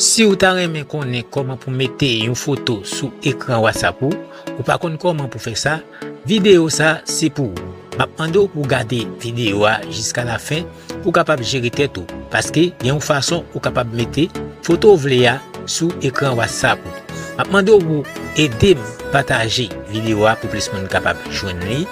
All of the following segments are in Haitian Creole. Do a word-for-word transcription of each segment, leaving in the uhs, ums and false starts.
Si w ta renmen konnen kòman pou mete yon foto sou ekran WhatsApp ou, ou pa konn kòman pou fè sa, videyo sa se pou ou. M ap mande w pou w gade videyo a jiska lafen pou w kapab jere tèt ou, paske gen yon fason ou kapab mete foto w vle a sou ekran WhatsApp ou. M ap mande w pou w ede m pataje videyo a pou plis moun kapab jwenn li.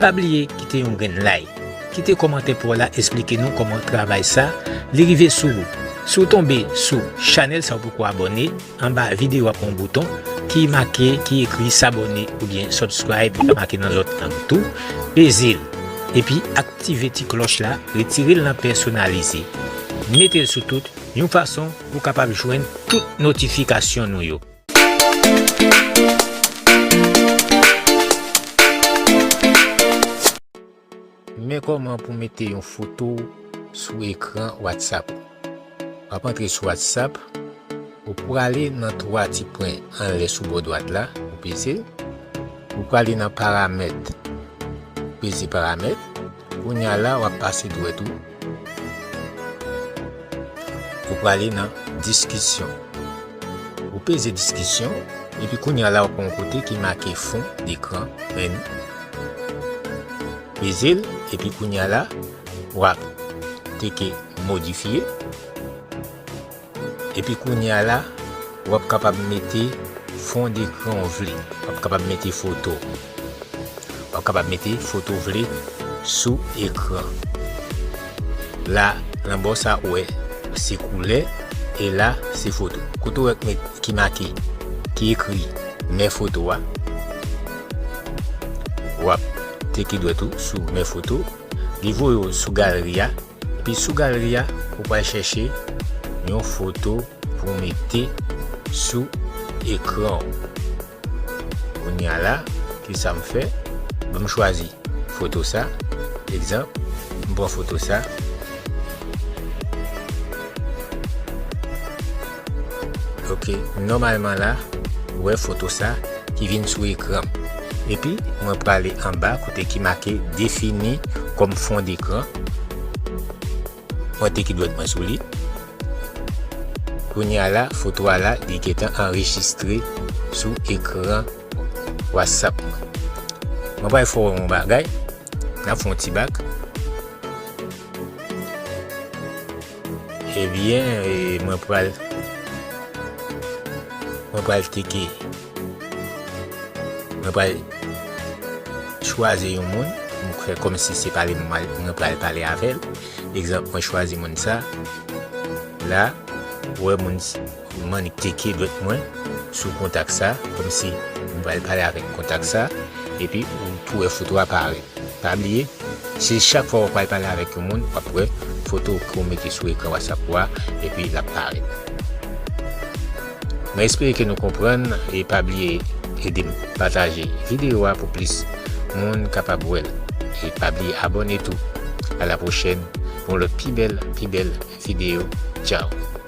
Pa bliye kite yon grenn like. Kite kòmantè pa w la, eksplike nou kòman travay sa li rive sou ou. Si w tonbe sou chanèl sa ou poko abòne, anba videyo a gen yon bouton ki make, ki ekri s'abonner oubyen subscribe, li ka make nan lòt lang tou. Peze l, epi aktive ti klòch la, retire l nan pèsonalize. Mete l sou tout, yon fason pou w kapab jwenn tout notifikasyon nou yo. Men kòman pou mete yon foto sou ekran WhatsApp ou. W ap antre sou WhatsApp, ou prale nan twa ti pwen anlè sou bò dwat la, ou peze l. Ou prale nan paramèt, ou peze paramèt. Kounye a la, w ap pase dwèt ou. Ou prale nan diskisyon. Ou peze diskisyon, epi kounye a la, w ap wè yon kote ki make fon dekran, men peze l, epi kounye a la, w ap teke modifye. Epi kounye a la, w ap kapab mete fon dekran w vle. W ap kapab mete foto. W ap kapab mete foto w vle sou ekran. La, nan bò sa, ou wè, se koulè, e la, se foto. Kote w wè k met, ki make, ki ekri, men foto a. W ap teke dwèt ou sou men foto. Li voye w sou galri a. Epi sou galri a, ou pral chèche yon foto pou w mete sou ekran w. Kounye a la, kisa m fè? Bon, m chwazi foto sa. Egzanp, m pran foto sa. Ok, nòmalman la, ou wè foto sa ki vin sou ekran m. Epi, mwen prale anba kote ki make defini kòm fon dekran. Mwen teke dwèt mwen sou li. Kounye a la, foto a la, li gentan anrejistre sou ekran WhatsApp mwen. Mwen pral fè w yon bagay. N ap fè yon ti bak. Ebyen, e, mwen pral, mwen pral teke, mwen pral chwazi yon moun, mwen fè kòmsi se pale mwen, mwen pral pale avè l. Egzanp, mwen chwazi moun sa. La, ou wè moun s-, m annik teke dwèt mwen sou kontak sa, kòmsi mwen pral pale avèk kontak sa, epi ou tou wè foto a parèt. Pa bliye, se chak fwa w pral pale avèk yon moun, w ap wè foto ke w mete sou ekran WhatsApp ou a, epi l ap parèt. Mwen espere ke nou konprann, e pa bliye ede m pataje videyo a pou plis moun kapab wè l. E pa bliye abòne tou. A la pwochèn pou yon lòt pi bèl, pi bèl videyo. Tchaw!